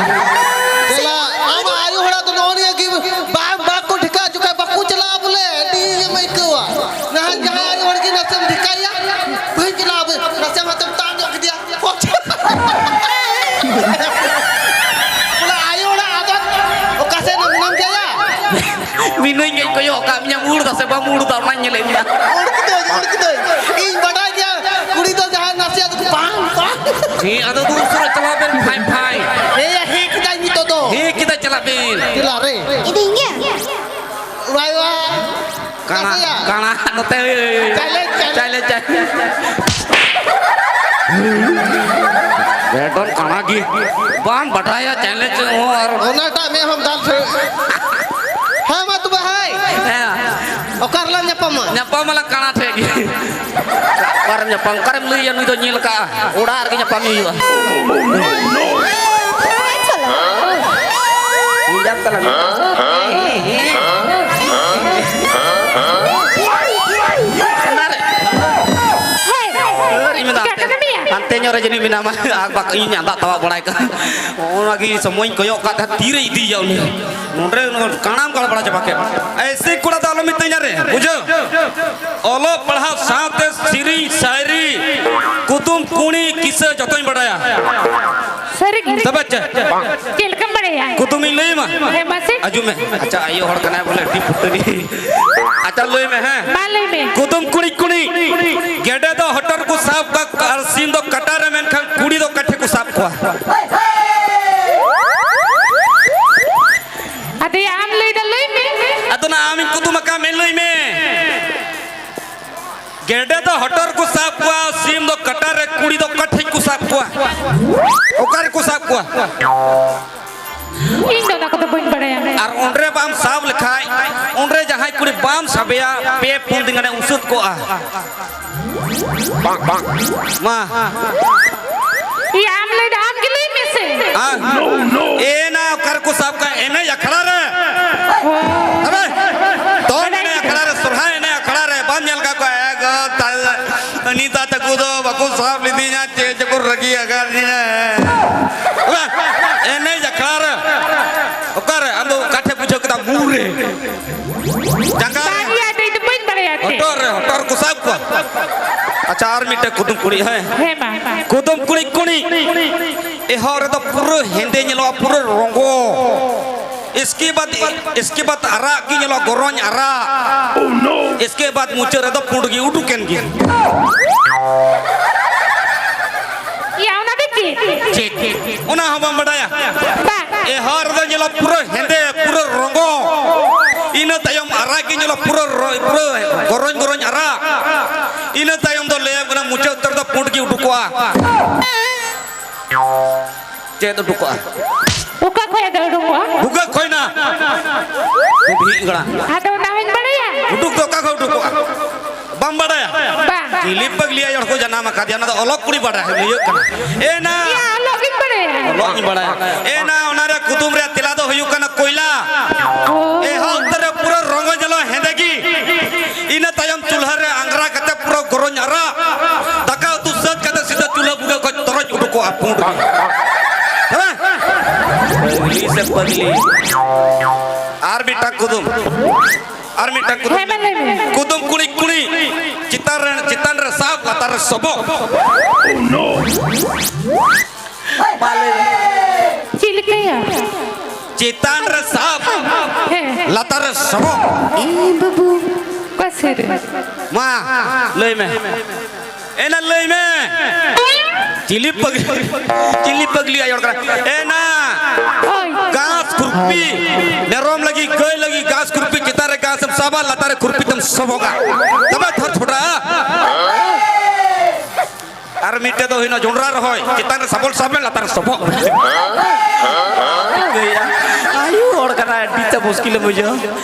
ᱫᱮᱞᱟ, ᱟᱢ ᱟᱭᱳ ᱦᱚᱲᱟᱜ ᱫᱚ ᱱᱚᱜᱼᱚ ᱱᱤᱭᱟᱹ ᱜᱮ, ᱵᱟᱝ, ᱵᱟᱠᱚ ᱴᱷᱤᱠᱟ ᱡᱚᱠᱷᱚᱱ ᱵᱟᱠᱚ ᱪᱟᱞᱟᱜᱼᱟ ᱵᱚᱞᱮ᱾ ᱵᱤᱱᱟᱹᱧ ᱜᱮᱧ ᱠᱚᱭᱚᱜ ᱟᱠᱟᱫ ᱢᱮᱭᱟ, ᱩᱲ ᱫᱟᱥᱮ ᱵᱟᱢ ᱩᱲ ᱫᱟ, ᱚᱱᱟᱧ ᱧᱮᱞᱮᱫ ᱢᱮᱭᱟ᱾ ᱩᱲ ᱠᱤᱫᱟᱹᱧ, ᱩᱲ ᱠᱤᱫᱟᱹᱧ᱾ ᱤᱧ ᱵᱟᱰᱟᱭ ᱜᱮᱭᱟ, ᱠᱩᱲᱤ ᱫᱚ ᱡᱟᱦᱟᱸᱭ ᱱᱟᱥᱮᱭᱟᱜ ᱫᱚᱠᱚ ᱵᱟᱝ, ᱵᱟᱝ᱾ ᱦᱮᱸ, ᱟᱫᱚ ᱫᱩ ᱩᱥᱟᱹᱨᱟ ᱪᱟᱞᱟᱣ ᱵᱮᱱ, ᱯᱷᱟᱭ, ᱯᱷᱟᱭ᱾ ᱦᱮᱸ, ᱦᱮᱸ ᱠᱮᱫᱟᱧ ᱱᱤᱛᱚᱜ ᱫᱚ᱾ ᱦᱮᱸ ᱠᱮᱫᱟ, ᱪᱟᱞᱟᱜ ᱵᱤᱱ᱾ ᱪᱮᱞᱟ ᱨᱮ᱾ ᱤᱫᱤᱧ ᱜᱮ᱾ ᱵᱟᱭ, ᱵᱟᱭ᱾ ᱠᱟᱬᱟ, ᱱᱟᱥᱮᱭᱟᱜ᱾ ᱠᱟᱬᱟ, ᱱᱚᱛᱮ, ᱳᱭ, ᱳᱭ, ᱳᱭ᱾ Challenge, challenge᱾ Challenge, challenge᱾ ᱵᱮᱰᱚᱱ ᱠᱟᱬᱟ ᱜᱮ᱾ ᱵᱟᱢ ᱵᱟᱰᱟᱭᱟ challenge ᱦᱚᱸ ᱟᱨ ᱚᱱᱟᱴᱟᱜ ᱢᱮ ᱦᱚᱸ ᱫᱟᱞ ᱥᱮ᱾ ᱦᱮᱸ ᱢᱟ ᱛᱚᱵᱮ, ᱦᱟᱭ᱾ ᱦᱮᱸ᱾ ᱚᱠᱟ ᱨᱮᱞᱟᱝ ᱧᱟᱯᱟᱢᱟ? ᱧᱟᱯᱟᱢ ᱟᱞᱟᱝ ᱠᱟᱬᱟ ᱴᱷᱮᱡ ᱜᱮ᱾ ᱚᱠᱟᱨᱮᱢ ᱧᱟᱯᱟᱢ? ᱚᱠᱟᱨᱮᱢ ᱞᱟᱹᱭᱟ ᱱᱩᱭ ᱫᱚ ᱧᱮᱞ ᱠᱟᱜᱼᱟ? ᱚᱲᱟᱜ ᱨᱮᱜᱮ ᱧᱟᱯᱟᱢ ᱦᱩᱭᱩᱜᱼᱟ᱾ ᱧᱟᱢ ᱛᱟᱞᱟᱝ᱾ ᱚᱱᱟ ᱨᱮ᱾ ᱦᱮᱸ᱾ ᱟᱨ ᱤᱧ ᱢᱮᱱᱫᱟ, ᱪᱤᱠᱟᱹ ᱠᱟᱱᱟ ᱢᱮᱭᱟ? ᱦᱟᱱᱛᱮ ᱧᱚᱜ ᱨᱮ ᱡᱟᱹᱱᱤᱡ ᱢᱮᱱᱟᱢᱟ᱾ ᱟᱨ ᱵᱟᱠ-, ᱤᱧ ᱟᱫᱟᱜ ᱛᱟᱣᱟᱜ ᱵᱟᱲᱟᱭ ᱠᱟᱱᱟ᱾ ᱚᱱᱟᱜᱮ ᱥᱚᱢᱚᱭᱤᱧ ᱠᱚᱭᱚᱜ ᱠᱟᱫ ᱛᱟᱦᱮᱸᱫ, ᱛᱤᱨᱮ ᱤᱫᱤᱭᱮᱭᱟ ᱩᱱᱤ᱾ ᱱᱚᱰᱮ ᱠᱟᱬᱟᱢ ᱠᱟᱲ ᱵᱟᱲᱟ ᱪᱟᱵᱟ ᱠᱮᱫ᱾ ᱮᱭᱥᱮ ᱠᱚᱲᱟ ᱫᱚ ᱟᱞᱚᱢ ᱢᱤᱛᱟᱹᱧᱟ ᱨᱮ, ᱵᱩᱡᱷᱟᱹᱣ? ᱚᱞᱚᱜ ᱯᱟᱲᱦᱟᱣ ᱥᱟᱶᱛᱮ ᱥᱮᱨᱮᱧ, ᱥᱟᱭᱨᱤ, ᱠᱩᱫᱩᱢ, ᱠᱩᱬᱤ, ᱠᱤᱥᱟᱹ ᱡᱚᱛᱚᱧ ᱵᱟᱲᱟᱭᱟ᱾ ᱥᱟᱹᱨᱤ ᱜᱮ? ᱛᱚᱵᱮ ᱪᱮᱫ? ᱪᱮᱫ ᱞᱮᱠᱟᱢ ᱵᱟᱲᱟᱭᱟ? ᱠᱩᱫᱩᱢᱤᱧ ᱞᱟᱹᱭ ᱟᱢᱟ? ᱦᱮᱸ, ᱢᱟᱥᱮ᱾ ᱟᱸᱡᱚᱢ ᱢᱮ᱾ ᱟᱪᱪᱷᱟ, ᱟᱭᱳ ᱦᱚᱲ ᱠᱟᱱᱟᱭ ᱵᱚᱞᱮ, ᱟᱹᱰᱤ ᱯᱷᱩᱴᱟᱹᱱᱤ᱾ ᱟᱪᱪᱷᱟ, ᱞᱟᱹᱭ ᱢᱮ, ᱦᱮᱸ? ᱢᱟ ᱞᱟᱹᱭ ᱢᱮ᱾ ᱠᱩᱫᱩᱢ ᱠᱩᱲᱤ ᱠᱩᱲᱤ, ᱜᱮᱰᱮ ᱫᱚ ᱦᱚᱴᱚᱜ ᱨᱮᱠᱚ ᱥᱟᱵ ᱠᱚᱣᱟ ᱟᱨ ᱥᱤᱢ ᱫᱚ ᱠᱟᱴᱟ ᱨᱮ, ᱢᱮᱱᱠᱷᱟᱱ ᱠᱩᱲᱤ ᱫᱚ ᱚᱠᱟ ᱴᱷᱮᱡ ᱠᱚ ᱥᱟᱵ ᱠᱚᱣᱟ? ᱟᱫᱚᱭᱟ, ᱟᱢ ᱞᱟᱹᱭ ᱫᱟ ᱞᱟᱹᱭ ᱢᱮ᱾ ᱟᱫᱚ ᱱᱟ ᱟᱢᱤᱧ ᱠᱩᱫᱩᱢ ᱟᱠᱟᱫ ᱢᱮ, ᱞᱟᱹᱭ ᱢᱮ᱾ ᱜᱮᱰᱮ ᱫᱚ ᱦᱚᱴᱚᱜ ᱨᱮᱠᱚ ᱥᱟᱵ ᱠᱚᱣᱟ, ᱥᱤᱢ ᱫᱚ ᱠᱟᱴᱟ ᱨᱮ, ᱠᱩᱲᱤ ᱫᱚ ᱚᱠᱟ ᱴᱷᱮᱡ ᱠᱚ ᱥᱟᱵ ᱠᱚᱣᱟ? ᱚᱠᱟ ᱨᱮᱠᱚ ᱥᱟᱵ ᱠᱚᱣᱟ? ᱤᱧ ᱫᱚ ᱚᱱᱟ ᱠᱚᱫᱚ ᱵᱟᱹᱧ ᱵᱟᱲᱟᱭᱟ᱾ ᱟᱨ ᱚᱸᱰᱮ ᱵᱟᱢ ᱥᱟᱵ ᱞᱮᱠᱷᱟᱡ, ᱚᱸᱰᱮ ᱡᱟᱦᱟᱸᱭ ᱠᱩᱲᱤ ᱵᱟᱢ ᱥᱟᱵᱮᱭᱟ, ᱯᱮ ᱯᱩᱱ ᱫᱤᱱ ᱜᱟᱱᱮ ᱩᱥᱟᱹᱫ ᱠᱚᱜᱼᱟ᱾ ᱢᱟ᱾ ᱤᱭᱟᱹ, ᱟᱢ ᱞᱟᱹᱭ ᱫᱟ, ᱟᱢ ᱜᱮ ᱞᱟᱹᱭ ᱢᱮᱥᱮ᱾ ᱦᱮᱸ? ᱮ ᱱᱟ, ᱚᱠᱟ ᱨᱮᱠᱚ ᱥᱟᱵ ᱠᱚᱣᱟ? ᱮᱱᱮᱡ ᱟᱠᱷᱲᱟ ᱨᱮ᱾ ᱟᱵᱮ, ᱫᱚᱝ ᱮᱱᱮᱡ ᱟᱠᱷᱲᱟ ᱨᱮ, ᱥᱚᱨᱦᱟᱭ ᱮᱱᱮᱡ ᱟᱠᱷᱲᱟ ᱨᱮ ᱵᱟᱢ ᱧᱮᱞ ᱠᱟᱜ ᱠᱚᱣᱟ? ᱮ ᱜᱚ, ᱛᱟ-, ᱱᱤᱛᱟ ᱛᱟᱠᱚ ᱫᱚ ᱵᱟᱠᱚ ᱥᱟᱵ ᱞᱤᱫᱤᱧᱟ, ᱪᱮᱫ ᱪᱚᱠᱚ ᱨᱟᱹᱜᱤ ᱟᱠᱟᱫᱤᱧᱟ᱾ ᱟᱵᱮ, ᱮᱱᱮᱡ ᱟᱠᱷᱲᱟ ᱨᱮ᱾ ᱚᱠᱟᱨᱮ? ᱟᱢ ᱫᱚ ᱚᱠᱟ ᱴᱷᱮᱡ ᱵᱩᱡᱷᱟᱹᱣ ᱠᱮᱫᱟ? ᱢᱩ ᱨᱮ᱾ ᱡᱟᱸᱜᱟ ᱨᱮ᱾ ᱵᱟᱝ ᱭᱟ, ᱫᱟᱹᱭ ᱫᱚ ᱵᱟᱹᱧ ᱵᱟᱲᱟᱭᱟ ᱪᱮᱫ᱾ ᱦᱚᱴᱚᱜ ᱨᱮ, ᱦᱚᱴᱚᱜ ᱨᱮᱠᱚ ᱥᱟᱵ ᱠᱚᱣᱟ᱾ ᱟᱪᱪᱷᱟ, ᱟᱨ ᱢᱤᱫᱴᱮᱡ ᱠᱩᱫᱩᱢ ᱠᱩᱲᱤ, ᱦᱮᱸ᱾ ᱦᱮᱸ ᱢᱟ᱾ ᱠᱩᱫᱩᱢ ᱠᱩᱲᱤ ᱠᱩᱲᱤ᱾ ᱮᱦᱚᱵ ᱨᱮᱫᱚ ᱯᱩᱨᱟᱹ ᱦᱮᱸᱫᱮ ᱧᱮᱞᱚᱜᱼᱟ, ᱯᱩᱨᱟᱹ ᱨᱚᱸᱜᱚ᱾ ᱤᱥᱠᱮ ᱵᱟᱫ, ᱤᱥᱠᱮ ᱵᱟᱫ ᱟᱨᱟᱜ ᱜᱮ ᱧᱮᱞᱚᱜ, ᱜᱚᱨᱚᱧ ᱟᱨᱟᱜ᱾ ᱤᱥᱠᱮ ᱵᱟᱫ ᱢᱩᱪᱟᱹᱫ ᱨᱮᱫᱚ ᱯᱩᱸᱰ ᱜᱮ ᱩᱰᱩᱠᱮᱱ ᱜᱮ᱾ ᱭᱟ, ᱚᱱᱟ ᱫᱚ ᱪᱮᱫ? ᱪᱮᱫ? ᱚᱱᱟ ᱦᱚᱸ ᱵᱟᱢ ᱵᱟᱰᱟᱭᱟ? ᱵᱟᱝ᱾ ᱮᱦᱚᱵ ᱨᱮᱫᱚ ᱧᱮᱞᱚᱜ ᱯᱩᱨᱟᱹ ᱦᱮᱸᱫᱮ, ᱯᱩᱨᱟᱹ ᱨᱚᱸᱜᱚ᱾ ᱤᱱᱟᱹ ᱛᱟᱭᱚᱢ ᱟᱨᱟᱜ ᱜᱮ ᱧᱮᱞᱚᱜ, ᱯᱩᱨᱟᱹ ᱨᱚ-, ᱯᱩᱨᱟᱹ ᱜᱚᱨᱚᱧ ᱜᱚᱨᱚᱧ ᱟᱨᱟᱜ᱾ ᱤᱱᱟᱹ ᱛᱟᱭᱚᱢ ᱫᱚ ᱞᱟᱹᱭᱟᱢ ᱠᱟᱱᱟ, ᱢᱩᱪᱟᱹᱫ ᱩᱛᱟᱹᱨ ᱫᱚ ᱯᱩᱸᱰ ᱜᱮ ᱩᱰᱩᱠᱚᱜᱼᱟ᱾ ᱪᱮᱫ ᱩᱰᱩᱠᱚᱜᱼᱟ? ᱚᱠᱟ ᱠᱷᱚᱡ ᱫᱚ ᱩᱰᱩᱠᱚᱜᱼᱟ? ᱵᱷᱩᱜᱟᱹᱜ ᱠᱷᱚᱡ ᱱᱟ᱾ ᱵᱩᱰᱷᱤ ᱮᱝᱲᱟ᱾ ᱟᱫᱚ ᱚᱱᱟ ᱦᱚᱧ ᱵᱟᱲᱟᱭᱟ᱾ ᱩᱰᱩᱠ ᱫᱚ ᱚᱠᱟ ᱠᱷᱚᱡ ᱩᱰᱩᱠᱚᱜᱼᱟ? ᱵᱟᱢ ᱵᱟᱲᱟᱭᱟ? ᱵᱟᱝ᱾ ᱪᱤᱞᱤ ᱯᱟᱜᱽᱞᱤᱭᱟᱜ ᱦᱚᱲ ᱠᱚ ᱡᱟᱱᱟᱢ ᱟᱠᱟᱫᱮᱭᱟ? ᱚᱱᱟ ᱫᱚ ᱚᱞᱚᱜ ᱠᱩᱲᱤ ᱵᱟᱰᱟᱭ ᱦᱩᱭᱩᱜ ᱠᱟᱱᱟ᱾ ᱮ ᱱᱟ᱾ ᱭᱟ, ᱚᱞᱚᱜ ᱜᱤᱧ ᱵᱟᱲᱟᱭᱟ᱾ ᱚᱞᱚᱜ ᱤᱧ ᱵᱟᱲᱟᱭᱟ᱾ ᱮ ᱱᱟ, ᱚᱱᱟ ᱨᱮᱭᱟᱜ ᱠᱩᱫᱩᱢ ᱨᱮᱭᱟᱜ ᱛᱮᱞᱟ ᱫᱚ ᱦᱩᱭᱩᱜ ᱠᱟᱱᱟ ᱠᱚᱭᱞᱟ᱾ ᱚ᱾ ᱮᱦᱚᱵ ᱩᱛᱟᱹᱨ ᱨᱮ ᱯᱩᱨᱟᱹ ᱨᱚᱝᱜᱚ ᱧᱮᱞᱚᱜ ᱦᱮᱸᱫᱮ ᱜᱮ᱾ ᱤᱱᱟᱹ ᱛᱟᱭᱚᱢ ᱪᱩᱞᱦᱟᱹ ᱨᱮ ᱟᱝᱜᱽᱨᱟ ᱠᱟᱛᱮ ᱯᱩᱨᱟᱹ ᱜᱚᱨᱚᱧ ᱟᱨᱟᱜ᱾ ᱫᱟᱠᱟ ᱩᱛᱩ ᱥᱟᱹᱛ ᱠᱟᱛᱮ ᱥᱤᱫᱷᱟᱹ ᱪᱩᱞᱦᱟᱹ ᱵᱷᱩᱜᱟᱹᱜ ᱠᱷᱚᱡ ᱛᱚᱨᱚᱡ ᱩᱰᱩᱠᱚᱜᱼᱟ ᱯᱩᱸᱰ ᱜᱮ᱾ ᱦᱮᱸ? ᱯᱟᱜᱽᱞᱤ ᱥᱮ ᱯᱟᱜᱽᱞᱤ? ᱟᱨ ᱢᱤᱫᱴᱟᱝ ᱠᱩᱫᱩᱢ᱾ ᱟᱨ ᱢᱤᱫᱴᱟᱝ ᱠᱩᱫᱩᱢ᱾ ᱦᱮᱸ, ᱢᱟ ᱞᱟᱹᱭ ᱢᱮ᱾ ᱠᱩᱫᱩᱢ ᱠᱩᱲᱤ ᱠᱩᱲᱤ, ᱪᱮᱛᱟᱱ ᱨᱮ, ᱪᱮᱛᱟᱱ ᱨᱮ ᱥᱟᱵ, ᱞᱟᱛᱟᱨ ᱨᱮ ᱥᱚᱵᱚᱜ᱾ ᱢᱟ ᱞᱟᱹᱭ ᱢᱮ᱾ ᱪᱮᱫ ᱞᱮᱠᱟᱭᱟ? ᱪᱮᱛᱟᱱ ᱨᱮ ᱥᱟᱵ, ᱦᱮᱸ᱾ ᱞᱟᱛᱟᱨ ᱨᱮ ᱥᱚᱵᱚᱜ᱾ ᱮ ᱵᱟᱹᱵᱩ, ᱚᱠᱟ ᱥᱮᱫ ᱨᱮ? ᱢᱟ, ᱞᱟᱹᱭ ᱢᱮ᱾ ᱮᱱᱟ, ᱞᱟᱹᱭ ᱢᱮ᱾ ᱪᱤᱞᱤ ᱯᱟᱜᱽ-, ᱪᱤᱞᱤ ᱯᱟᱜᱽᱞᱤ ᱟᱭᱳ ᱦᱚᱲ ᱠᱟᱱᱟ? ᱮᱱᱟ᱾ ᱦᱳᱭ᱾ ᱜᱷᱟᱥ ᱠᱷᱩᱨᱯᱤ, ᱢᱮᱨᱚᱢ ᱞᱟᱹᱜᱤᱫ, ᱜᱟᱹᱭ ᱞᱟᱹᱜᱤᱫ ᱜᱷᱟᱥ ᱠᱷᱩᱨᱯᱤ, ᱪᱮᱛᱟᱱ ᱨᱮ ᱜᱷᱟᱥ ᱮᱢ ᱥᱟᱵᱟ, ᱞᱟᱛᱟᱨ ᱨᱮ ᱠᱷᱩᱨᱯᱤ ᱛᱮᱢ ᱥᱚᱵᱚᱜᱟ᱾ ᱛᱚᱵᱮ ᱛᱷᱚᱨ ᱛᱷᱚᱴᱟ᱾ ᱟᱨ ᱢᱤᱫᱴᱮᱡ ᱫᱚ ᱦᱩᱭᱱᱟ ᱡᱚᱱᱰᱨᱟ ᱨᱚᱦᱚᱭ, ᱪᱮᱛᱟᱱ ᱨᱮ ᱥᱟᱵᱚᱞ ᱥᱟᱵ ᱢᱮ, ᱞᱟᱛᱟᱨ ᱨᱮ ᱥᱚᱵᱚᱜ᱾ ᱟᱭᱳ ᱦᱚᱲ ᱠᱟᱱᱟ, ᱟᱹᱰᱤ ᱛᱮ ᱢᱩᱥᱠᱤᱞ ᱮᱢ ᱵᱩᱡᱷᱟᱹᱣᱟ᱾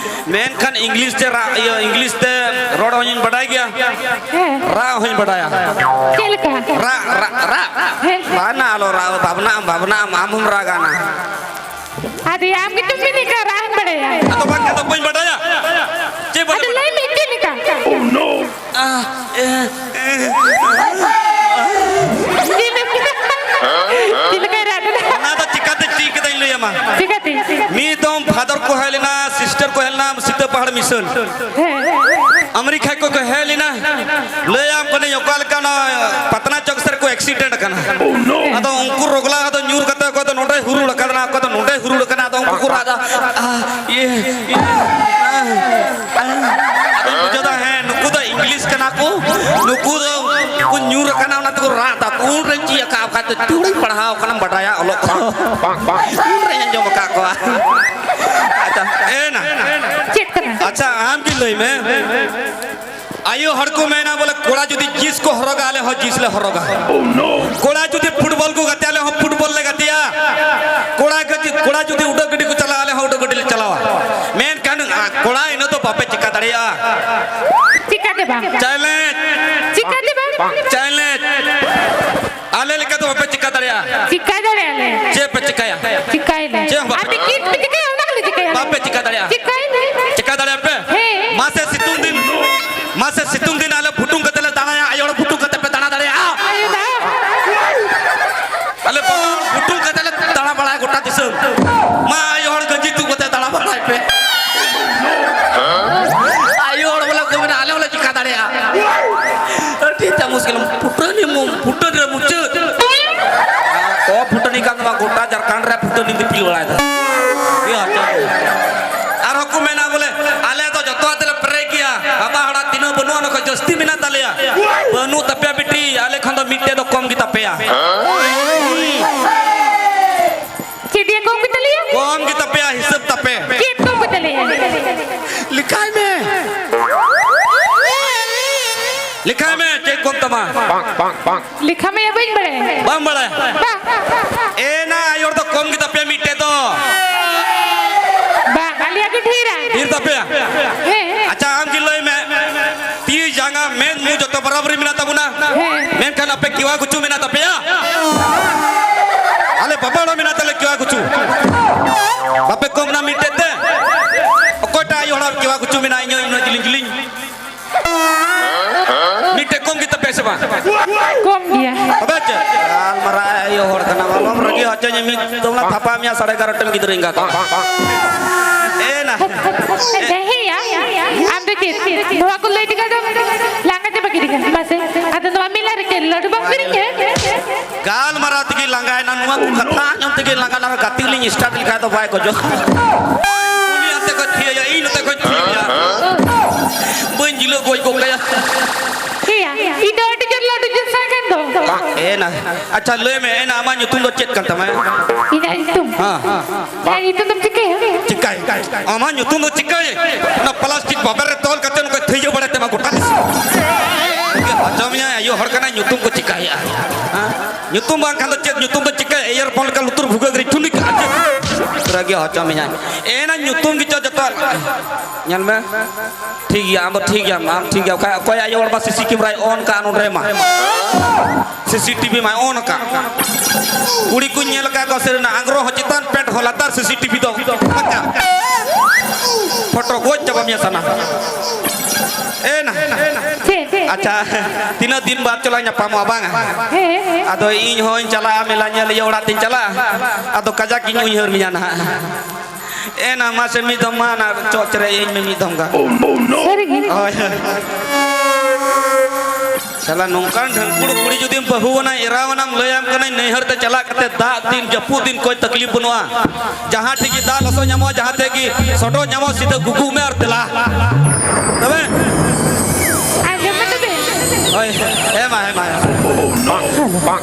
ᱢᱮᱱᱠᱷᱟᱱ ᱤᱝᱞᱤᱥ ᱛᱮ ᱨᱟ-, ᱤᱭᱟᱹ, ᱤᱝᱞᱤᱥ ᱛᱮ ᱨᱚᱲ ᱦᱚᱸᱧ ᱵᱟᱰᱟᱭ ᱜᱮᱭᱟ᱾ ᱦᱮᱸ᱾ ᱨᱟᱜ ᱦᱚᱸᱧ ᱵᱟᱰᱟᱭᱟ᱾ ᱪᱮᱫ ᱞᱮᱠᱟ? ᱨᱟᱜ, ᱨᱟᱜ, ᱨᱟᱜ᱾ ᱦᱮᱸ᱾ ᱵᱟᱝᱟ, ᱟᱞᱚ ᱨᱟᱜ, ᱵᱷᱟᱵᱽᱱᱟᱜ ᱟᱢ, ᱵᱷᱟᱵᱽᱱᱟᱜ ᱟᱢ, ᱟᱢ ᱦᱚᱸᱢ ᱨᱟᱜᱟ ᱱᱟ᱾ ᱟᱫᱚ ᱟᱢ ᱜᱮᱛᱚᱢ ᱢᱮᱱᱮᱫ ᱠᱟᱱ ᱨᱟᱜ ᱮᱢ ᱵᱟᱰᱟᱭᱟ᱾ ᱟᱫᱚ ᱵᱟᱝ, ᱟᱫᱚ ᱵᱟᱹᱧ ᱵᱟᱰᱟᱭᱟ᱾ ᱪᱮᱫ ᱵᱟᱹᱧ ᱟᱫᱚ ᱵᱟᱰᱟᱭᱟ? ᱞᱟᱹᱭ ᱢᱮ, ᱪᱮᱫ ᱞᱮᱠᱟ? ᱪᱮᱫ ᱞᱮᱠᱟ? ᱪᱮᱫ ᱞᱮᱠᱟᱭ ᱨᱟᱜ ᱠᱮᱫᱟ? ᱚᱱᱟ ᱫᱚ ᱪᱤᱠᱟᱛᱮ ᱪᱮᱫ ᱠᱮᱫᱟᱧ ᱞᱟᱹᱭ ᱟᱢᱟ? ᱪᱤᱠᱟᱛᱮ? ᱢᱤᱫ ᱫᱚᱢ ᱯᱷᱟᱫᱚᱨ ᱠᱚ ᱦᱮᱡ ᱞᱮᱱᱟ, ᱥᱤᱥᱴᱟᱨ ᱠᱚ ᱦᱮᱡ ᱞᱮᱱᱟ, ᱥᱤᱛᱟᱹ ᱯᱟᱦᱟᱲ ᱢᱤᱥᱚᱱ᱾ ᱦᱮᱸ᱾ ᱟᱢᱮᱨᱤᱠᱟ ᱠᱷᱚᱡ ᱠᱚ ᱦᱮᱡ ᱞᱮᱱᱟ᱾ ᱞᱟᱹᱭᱟᱢ ᱠᱟᱹᱱᱟᱹᱧ ᱚᱠᱟ ᱞᱮᱠᱟ ᱚᱱᱟ ᱯᱟᱛᱱᱟ ᱪᱚᱠ ᱥᱮᱫ ᱨᱮᱠᱚ accident ᱟᱠᱟᱱᱟ᱾ ᱟᱫᱚ ᱩᱱᱠᱩ ᱨᱚᱜᱽᱞᱟ ᱫᱚ ᱧᱩᱨ ᱠᱟᱛᱮ ᱚᱠᱚᱭ ᱫᱚ ᱱᱚᱰᱮ ᱦᱩᱨᱩᱲ ᱟᱠᱟᱫᱟ, ᱚᱠᱚᱭ ᱫᱚ ᱱᱚᱰᱮ ᱦᱩᱨᱩᱲ ᱟᱠᱟᱱᱟ᱾ ᱟᱫᱚ ᱩᱱᱠᱩ ᱠᱚ ᱨᱟᱜ ᱮᱫᱟ, ᱟᱫᱚᱧ ᱵᱩᱡᱷᱟᱹᱣ ᱫᱟ, ᱦᱮᱸ, ᱱᱩᱠᱩ ᱫᱚ ᱤᱝᱞᱤᱥ ᱠᱟᱱᱟ ᱠᱚ, ᱱᱩᱠᱩ ᱫᱚ ᱠᱚ ᱧᱩᱨ ᱟᱠᱟᱱᱟ, ᱚᱱᱟ ᱛᱮᱠᱚ ᱨᱟᱜ ᱫᱟ᱾ ᱩᱱ ᱨᱮᱧ ᱪᱮᱫ ᱟᱠᱟᱫ ᱵᱟᱠᱷᱟᱡ ᱫᱚ ᱛᱩᱲᱤᱧ ᱯᱟᱲᱦᱟᱣ ᱠᱟᱱᱟᱢ ᱵᱟᱰᱟᱭᱟ ᱚᱞᱚᱜ ᱯᱟᱲᱦᱟᱣ᱾ ᱩᱱ ᱨᱮᱧ ᱟᱸᱡᱚᱢ ᱟᱠᱟᱫ ᱠᱚᱣᱟ᱾ ᱟᱪᱪᱷᱟ, ᱮ ᱱᱟ᱾ ᱪᱮᱫ ᱠᱟᱱᱟ? ᱟᱪᱪᱷᱟ, ᱟᱢ ᱜᱮ ᱞᱟᱹᱭ ᱢᱮ᱾ ᱟᱭᱳ ᱦᱚᱲ ᱠᱚ ᱢᱮᱱᱟ ᱵᱚᱞᱮ, ᱠᱚᱲᱟ ᱡᱩᱫᱤ ᱡᱤᱱᱥ ᱠᱚ ᱦᱚᱨᱚᱜᱟ, ᱟᱞᱮ ᱦᱚᱸ ᱡᱤᱱᱥ ᱞᱮ ᱦᱚᱨᱚᱜᱟ᱾ ᱠᱚᱲᱟ ᱡᱩᱫᱤ ᱯᱷᱩᱴᱵᱚᱞ ᱠᱚ ᱜᱟᱛᱮᱜᱼᱟ, ᱟᱞᱮ ᱦᱚᱸ ᱯᱷᱩᱴᱵᱚᱞ ᱞᱮ ᱜᱟᱛᱮᱜᱼᱟ᱾ ᱠᱚᱲᱟ ᱜᱮ-, ᱠᱚᱲᱟ ᱡᱩᱫᱤ ᱩᱰᱟᱹᱜ ᱜᱟᱹᱰᱤ ᱠᱚ ᱪᱟᱞᱟᱜᱼᱟ, ᱟᱞᱮ ᱦᱚᱸ ᱩᱰᱟᱹᱜ ᱜᱟᱹᱰᱤ ᱞᱮ ᱪᱟᱞᱟᱣᱟ᱾ ᱢᱮᱱᱠᱷᱟᱱ, ᱟ, ᱠᱚᱲᱟ ᱤᱱᱟᱹ ᱫᱚ ᱵᱟᱯᱮ ᱪᱮᱠᱟ ᱫᱟᱲᱮᱭᱟᱜᱼᱟ᱾ ᱪᱤᱠᱟᱹᱛᱮ ᱵᱟᱝ? ᱪᱮᱞᱮᱧᱡᱽ᱾ ᱪᱤᱠᱟᱹᱛᱮ ᱵᱟᱝ? ᱪᱮᱞᱮᱧᱡᱽ᱾ ᱟᱞᱮ ᱞᱮᱠᱟ ᱫᱚ ᱵᱟᱯᱮ ᱪᱮᱠᱟ ᱫᱟᱲᱮᱭᱟᱜᱼᱟ᱾ ᱪᱤᱠᱟᱹ ᱫᱟᱲᱮᱭᱟᱜᱼᱟ ᱞᱮ᱾ ᱪᱮᱫ ᱯᱮ ᱪᱤᱠᱟᱹᱭᱟ? ᱪᱤᱠᱟᱹᱭ ᱞᱮ᱾ ᱪᱮᱫ ᱦᱚᱸ ᱵᱟᱯᱮ ᱟᱯᱮ ᱪᱮᱫ ᱯᱮ ᱪᱤᱠᱟᱹᱭᱟ, ᱚᱱᱟ ᱜᱮᱞᱮ ᱪᱤᱠᱟᱹᱭᱟ᱾ ᱵᱟᱯᱮ ᱪᱤᱠᱟᱹ ᱫᱟᱲᱮᱭᱟᱜᱼᱟ᱾ ᱪᱤᱠᱟᱹᱭ ᱞᱮ᱾ ᱪᱤᱠᱟᱹ ᱫᱟᱲᱮᱭᱟᱜᱼᱟ ᱯᱮ? ᱦᱮᱸ᱾ ᱢᱟᱥᱮ ᱥᱤᱛᱩᱝ ᱫᱤᱱ, ᱢᱟᱥᱮ ᱥᱤᱛᱩᱝ ᱫᱤᱱ ᱟᱞᱮ ᱯᱷᱩᱴᱩᱝ ᱠᱟᱛᱮ ᱞᱮ ᱫᱟᱬᱟᱭᱟ, ᱟᱭᱳ ᱦᱚᱲ ᱯᱷᱩᱴᱩᱝ ᱠᱟᱛᱮ ᱯᱮ ᱫᱟᱬᱟ ᱫᱟᱲᱮᱭᱟᱜᱼᱟ? ᱟᱭᱳ ᱫᱟ᱾ ᱟᱞᱮ ᱵᱟᱵᱟ ᱦᱚᱲ ᱯᱷᱩᱴᱩᱝ ᱠᱟᱛᱮ ᱞᱮ ᱫᱟᱬᱟ ᱵᱟᱲᱟᱭᱟ ᱜᱚᱴᱟ ᱫᱤᱥᱚᱢ᱾ ᱢᱟ ᱟᱭᱳ ᱦᱚᱲ ᱜᱟᱹᱧᱡᱤ ᱛᱩᱫ ᱠᱟᱛᱮ ᱫᱟᱬᱟ ᱵᱟᱲᱟᱭ ᱯᱮ᱾ ᱟᱭᱳ ᱦᱚᱲ ᱵᱚᱞᱮ ᱠᱚ ᱢᱮᱱᱟ, ᱟᱞᱮ ᱦᱚᱸᱞᱮ ᱪᱤᱠᱟ ᱫᱟᱲᱮᱭᱟᱜᱼᱟ᱾ ᱟᱹᱰᱤ ᱛᱮ ᱢᱩᱥᱠᱤᱞ᱾ ᱯᱷᱩᱴᱟᱹᱱᱤ ᱢᱩ-, ᱯᱷᱩᱴᱟᱹᱱ ᱨᱮ ᱢᱩᱪᱟᱹᱫ᱾ ᱚ, ᱯᱷᱩᱴᱟᱹᱱᱤ ᱠᱟᱱ ᱫᱚ ᱵᱟᱝ, ᱜᱚᱴᱟ ᱡᱷᱟᱲᱠᱷᱚᱸᱰ ᱨᱮ ᱯᱷᱩᱴᱟᱹᱱᱤ ᱫᱤᱯᱤᱞ ᱵᱟᱲᱟᱭᱮᱫᱟ᱾ ᱤᱭᱟᱹ ᱦᱚᱪᱚ᱾ ᱟᱨᱦᱚᱸ ᱠᱚ ᱢᱮᱱᱟ ᱵᱚᱞᱮ, ᱟᱞᱮ ᱫᱚ ᱡᱚᱛᱚᱣᱟᱜ ᱛᱮᱞᱮ ᱯᱮᱨᱮᱡ ᱜᱮᱭᱟ᱾ ᱵᱟᱵᱟ ᱦᱚᱲᱟᱜ ᱛᱤᱱᱟᱹᱜ ᱵᱟᱹᱱᱩᱜᱼᱟ, ᱚᱱᱟ ᱠᱷᱚᱡ ᱡᱟᱹᱥᱛᱤ ᱢᱮᱱᱟᱜ ᱛᱟᱞᱮᱭᱟ᱾ ᱵᱟᱹᱱᱩᱜ ᱛᱟᱯᱮᱭᱟ ᱵᱤᱴᱤ, ᱟᱞᱮ ᱠᱷᱚᱱ ᱫᱚ ᱢᱤᱫᱴᱮᱡ ᱫᱚ ᱠᱚᱢ ᱜᱮ ᱛᱟᱯᱮᱭᱟ᱾ ᱪᱮᱫ ᱭᱟ ᱠᱚᱢ ᱜᱮ ᱛᱟᱞᱮᱭᱟ? ᱠᱚᱢ ᱜᱮ ᱛᱟᱯᱮᱭᱟ, ᱦᱤᱥᱟᱹᱵ ᱛᱟᱯᱮ᱾ ᱪᱮᱫ ᱠᱚᱢ ᱜᱮ ᱛᱟᱞᱮᱭᱟ? ᱞᱮᱠᱷᱟᱭ ᱢᱮ᱾ ᱞᱮᱠᱷᱟᱭ ᱢᱮ, ᱪᱮᱫ ᱠᱚᱢ ᱛᱟᱢᱟ? ᱞᱮᱠᱷᱟ ᱢᱮᱭᱟ ᱵᱟᱹᱧ ᱵᱟᱲᱟᱭᱟ᱾ ᱵᱟᱢ ᱵᱟᱲᱟᱭᱟ? ᱵᱟᱝ᱾ ᱮ ᱱᱟ, ᱟᱭᱳ ᱦᱚᱲ ᱫᱚ ᱠᱚᱢ ᱜᱮ ᱛᱟᱯᱮᱭᱟ ᱢᱤᱫᱴᱮᱡ ᱫᱚ᱾ ᱵᱟᱝ, ᱟᱞᱮᱭᱟᱜ ᱜᱮ ᱰᱷᱮᱨᱟ᱾ ᱰᱷᱮᱨ ᱛᱟᱯᱮᱭᱟ? ᱦᱮᱸ᱾ ᱟᱪᱪᱷᱟ, ᱟᱢ ᱜᱮ ᱞᱟᱹᱭ ᱢᱮ, ᱛᱤ ᱡᱟᱸᱜᱟ ᱢᱮᱫ ᱢᱩ ᱡᱚᱛᱚ ᱵᱟᱨᱟᱵᱟᱨᱤ ᱢᱮᱱᱟᱜ ᱛᱟᱵᱚᱱᱟ᱾ ᱦᱮᱸ᱾ ᱢᱮᱱᱠᱷᱟᱱ ᱟᱯᱮ ᱠᱮᱣᱟ ᱠᱩᱪᱩ ᱢᱮᱱᱟᱜ ᱛᱟᱯᱮᱭᱟ? ᱟᱞᱮ ᱵᱟᱵᱟ ᱦᱚᱲ ᱢᱮᱱᱟᱜ ᱛᱟᱞᱮ ᱠᱮᱣᱟ ᱠᱩᱪᱩ᱾ ᱵᱟᱯᱮ ᱠᱚᱢ ᱱᱟ ᱢᱤᱫᱴᱮᱡ ᱛᱮ? ᱚᱠᱚᱭᱴᱟᱜ ᱟᱭᱳ ᱦᱚᱲᱟᱜ ᱠᱮᱣᱟ ᱠᱩᱪᱩ ᱢᱮᱱᱟᱜᱼᱟ, ᱤᱧᱟᱹᱜ ᱩᱱᱟᱹᱜ ᱡᱤᱞᱤᱧ ᱡᱤᱞᱤᱧ? ᱢᱤᱫᱴᱮᱡ ᱠᱚᱢ ᱜᱮ ᱛᱟᱯᱮᱭᱟ ᱥᱮ ᱵᱟᱝ? ᱠᱚᱢ ᱜᱮᱭᱟ᱾ ᱛᱚᱵᱮ ᱪᱮᱫ? ᱜᱟᱞᱢᱟᱨᱟᱣ ᱟᱭᱳ ᱦᱚᱲ ᱠᱟᱱᱟ, ᱟᱞᱚᱢ ᱨᱟᱹᱜᱤ ᱦᱚᱪᱚᱧᱟ, ᱢᱤᱫ ᱫᱚᱢ ᱞᱟᱝ ᱛᱷᱟᱯᱟ ᱢᱮᱭᱟ ᱥᱟᱲᱮ ᱮᱜᱟᱨᱚ ᱴᱟ ᱜᱤᱫᱽᱨᱟᱹ ᱮᱸᱜᱟ ᱠᱚ᱾ ᱮ ᱱᱟ᱾ ᱦᱮᱸᱭᱟ, ᱟᱢ ᱫᱚ ᱪᱮᱫ? ᱱᱚᱣᱟ ᱠᱚ ᱞᱟᱹᱭ ᱛᱮᱜᱮ ᱟᱫᱚ ᱞᱟᱸᱜᱟ ᱪᱟᱵᱟ ᱜᱤᱰᱤ ᱠᱟᱱᱟ᱾ ᱢᱟᱥᱮ, ᱟᱫᱚ ᱱᱚᱣᱟ ᱢᱮᱞᱟ ᱨᱮ ᱪᱮᱫ ᱞᱟᱹᱰᱩ ᱵᱟᱢ ᱠᱤᱨᱤᱧ ᱠᱮᱫ? ᱜᱟᱞᱢᱟᱨᱟᱣ ᱛᱮᱜᱮ ᱞᱟᱸᱜᱟᱭᱮᱱᱟ, ᱱᱚᱣᱟ ᱠᱚ ᱠᱟᱛᱷᱟ ᱟᱸᱡᱚᱢ ᱛᱮᱜᱮ ᱞᱟᱸᱜᱟ, ᱟᱨ ᱜᱟᱛᱮ ᱞᱤᱧ start ᱞᱮᱠᱷᱟᱡ ᱫᱚ ᱵᱟᱭ ᱜᱚᱡᱚᱜ᱾ ᱩᱱᱤᱭᱟᱜ ᱜᱚᱡ ᱜᱚᱫ ᱠᱟᱭᱟ᱾ ᱦᱮᱸᱭᱟ, ᱤᱧ ᱫᱚ ᱟᱹᱰᱤ ᱡᱳᱨ ᱞᱟᱹᱰᱩ ᱡᱩᱛ ᱥᱟᱱᱟ ᱠᱟᱱ ᱫᱚ᱾ ᱮᱱᱟ, ᱟᱪᱪᱷᱟ, ᱞᱟᱹᱭ ᱢᱮ, ᱮᱱᱟ ᱟᱢᱟᱜ ᱧᱩᱛᱩᱢ ᱫᱚ ᱪᱮᱫ ᱠᱟᱱ ᱛᱟᱢᱟ? ᱤᱧᱟᱜ ᱧᱩᱛᱩᱢ? ᱦᱮᱸ᱾ ᱤᱧᱟᱜ ᱧᱩᱛᱩᱢ ᱫᱚᱢ ᱪᱤᱠᱟᱹᱭᱟ? ᱪᱤᱠᱟᱹᱭ? ᱟᱢᱟᱜ ᱧᱩᱛᱩᱢ ᱫᱚ ᱪᱤᱠᱟᱹᱭ? ᱚᱱᱟ ᱯᱞᱟᱥᱴᱤᱠ ᱵᱟᱵᱮᱨ ᱨᱮ ᱛᱚᱞ ᱠᱟᱛᱮ ᱱᱚᱝᱠᱟ ᱛᱷᱟᱹᱭᱟᱹ ᱵᱟᱲᱟᱭ ᱛᱮᱢᱟ ᱜᱚᱴᱟ ᱫᱤᱥᱚᱢ᱾ ᱦᱚᱪᱚ ᱢᱮᱭᱟ, ᱟᱭᱳ ᱦᱚᱲ ᱠᱟᱱᱟᱭ, ᱧᱩᱛᱩᱢ ᱠᱚ ᱪᱤᱠᱟᱹᱭᱟ? ᱦᱮᱸ? ᱧᱩᱛᱩᱢ ᱵᱟᱝᱠᱷᱟᱱ ᱫᱚ ᱪᱮᱫ? ᱧᱩᱛᱩᱢ ᱫᱚ ᱪᱤᱠᱟᱹᱭ? ᱮᱭᱟᱨᱯᱷᱳᱱ ᱞᱮᱠᱟ ᱞᱩᱛᱩᱨ ᱵᱷᱩᱜᱟᱹᱜ ᱨᱮ ᱴᱷᱩᱱᱤ ᱠᱟᱜᱼᱟ᱾ ᱪᱮᱫ? ᱨᱟᱹᱜᱤ ᱦᱚᱪᱚ ᱢᱮᱭᱟ᱾ ᱮᱱᱟ ᱧᱩᱛᱩᱢ ᱜᱮᱪᱚ ᱡᱚᱛᱚ᱾ ᱧᱮᱞ ᱢᱮ᱾ ᱴᱷᱤᱠ ᱜᱮᱭᱟ, ᱟᱢ ᱫᱚ ᱴᱷᱤᱠ ᱜᱮᱭᱟᱢ, ᱟᱢ ᱴᱷᱤᱠ ᱜᱮᱭᱟ᱾ ᱚᱠᱚᱭ, ᱚᱠᱚᱭ ᱟᱭᱳ ᱦᱚᱲ ᱢᱟ ᱥᱤᱥᱤ ᱠᱮᱢᱨᱟᱭ ᱚᱱ ᱠᱟᱜᱼᱟ ᱱᱚᱰᱮ ᱢᱟ? ᱥᱤᱥᱤ ᱴᱤᱵᱷᱤ ᱢᱟᱭ ᱚᱱ ᱠᱟᱜ᱾ ᱠᱩᱲᱤ ᱠᱩᱧ ᱧᱮᱞ ᱟᱠᱟᱫ ᱠᱚᱣᱟ ᱥᱟᱹᱨᱤᱱᱟᱜ, ᱟᱝᱨᱚᱜ ᱦᱚᱸ ᱪᱮᱛᱟᱱ, ᱯᱮᱱᱴ ᱦᱚᱸ ᱞᱟᱛᱟᱨ, ᱥᱤᱥᱤ ᱴᱤᱵᱷᱤ ᱫᱚ ᱯᱷᱟᱸᱠᱟ᱾ ᱯᱷᱳᱴᱳ ᱜᱚᱡ ᱪᱟᱵᱟ ᱢᱮᱭᱟ ᱥᱟᱱᱟ᱾ ᱮ ᱱᱟ᱾ ᱪᱮᱫ, ᱪᱮᱫ? ᱟᱪᱪᱷᱟ, ᱛᱤᱱᱟᱹᱜ ᱫᱤᱱ ᱵᱟᱫ ᱪᱚᱞᱟᱝ ᱧᱟᱯᱟᱢᱚᱜᱼᱟ, ᱵᱟᱝᱟ? ᱦᱮᱸ, ᱦᱮᱸ᱾ ᱟᱫᱚ ᱤᱧ ᱦᱚᱸᱧ ᱪᱟᱞᱟᱜᱼᱟ, ᱢᱮᱞᱟ ᱧᱮᱞ, ᱤᱭᱟᱹ ᱚᱲᱟᱜ ᱛᱤᱧ ᱪᱟᱞᱟᱜᱼᱟ᱾ ᱟᱫᱚ ᱠᱟᱡᱟᱠ ᱤᱧ ᱩᱭᱦᱟᱹᱨ ᱢᱮᱭᱟ ᱱᱟᱦᱟᱜ᱾ ᱮ ᱱᱟ, ᱢᱟᱥᱮ ᱢᱤᱫ ᱫᱷᱟᱣ ᱢᱟ ᱱᱟ ᱪᱚᱜ ᱪᱮᱨᱮᱡ ᱤᱧ ᱢᱮ ᱢᱤᱫ ᱫᱷᱟᱣ ᱜᱟᱱ᱾ ᱥᱟᱹᱨᱤ ᱜᱮ? ᱦᱳᱭ, ᱦᱳᱭ᱾ ᱥᱟᱞᱟ, ᱱᱚᱝᱠᱟᱱ ᱰᱷᱟᱹᱝᱠᱩᱲ ᱠᱩᱲᱤ ᱡᱩᱫᱤᱢ ᱵᱟᱹᱦᱩᱣᱟᱱᱟ, ᱮᱨᱟᱣᱟᱱᱟᱢ, ᱞᱟᱹᱭᱟᱢ ᱠᱟᱹᱱᱟᱹᱧ, ᱱᱟᱹᱭᱦᱟᱹᱨ ᱛᱮ ᱪᱟᱞᱟᱜ ᱠᱟᱛᱮ ᱫᱟᱜ ᱫᱤᱱ, ᱡᱟᱹᱯᱩᱫ ᱫᱤᱱ, ᱠᱚᱭ ᱛᱟᱠᱞᱤᱯ ᱵᱟᱹᱱᱩᱜᱼᱟ᱾ ᱡᱟᱦᱟᱸ ᱴᱷᱮᱡ ᱜᱮ ᱫᱟᱜ ᱞᱚᱥᱚᱫ ᱧᱟᱢᱚᱜᱼᱟ, ᱡᱟᱦᱟᱸ ᱴᱷᱮᱡ ᱜᱮ ᱥᱚᱰᱚᱜ ᱧᱟᱢᱚᱜᱼᱟ, ᱥᱤᱫᱷᱟᱹ ᱜᱩᱜᱩᱜ ᱢᱮ ᱟᱨ ᱫᱮᱞᱟ᱾ ᱛᱚᱵᱮ? ᱟᱸᱡᱚᱢ ᱢᱮ ᱛᱚᱵᱮ᱾ ᱦᱳᱭ, ᱦᱮᱸ ᱢᱟ, ᱦᱮᱸ ᱢᱟ, ᱦᱮᱸ ᱢᱟ᱾